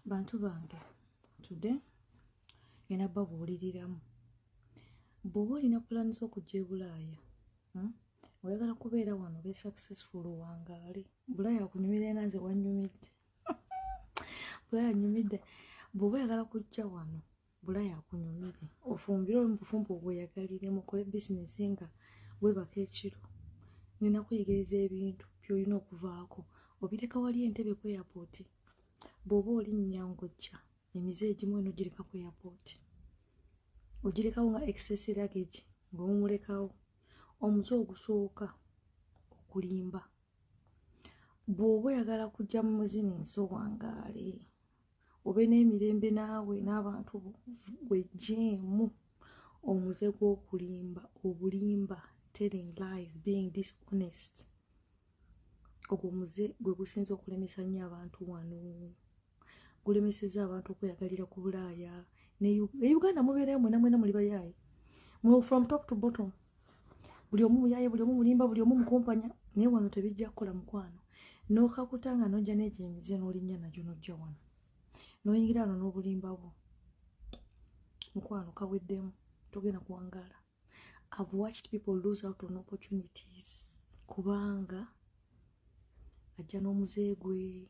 Bantu bange, today ngenda babuuliriramu. Bw'oba olina pulaani z'okujja e Bulaaya, Oyagala kubeera wano be successful, owangaale. Bulaaya akunyumira nga nze wannyumidde. Bulaaya annyumidde. Bw'oba oyagala kujja wano, Bulaaya akunyumire, ofumbire oli mu bufumbo obweyagalire, mukole bizinesi nga weebaka ekiro. Ngenda kuyigiriza ebintu by'olina okuvaako, obireka wali Entebbe ku airport. Bw'oba olinnya ng'ojja, emize egimu eno gireka ku airport, ogirekawo nga excess luggage ng'omulekawo. Omuze ogusooka, okulimba. Bw'oba oyagala kujja mu muzinensi owangaale, obe n'emirembe naawe n'abantu bo, wejjeemu omuze gw'okulimba, obulimba, telling lies, being dishonest. Ogwo omuze gwe gusinze okulemesa nnyo abantu wano, gulemesezza abantu okweyagalira ku Bulaaya. Ne Uganda mubeerayo mwena mwena muli bayaaye, from top to bottom, buli omu muyaaye, buli omu mulimba, buli omu mukumpanya. Naye wano tebijja kukola, mukwano. N'okakuta nga n'ojja n'egyo emize n'olinnya nagyo n'ojja wano n'oyingira wano n'obulimba bwo, mukwano, kaweddemu, togenda kuwangaala. I've watched people lose out on opportunities kubanga ajja n'omuze gwe.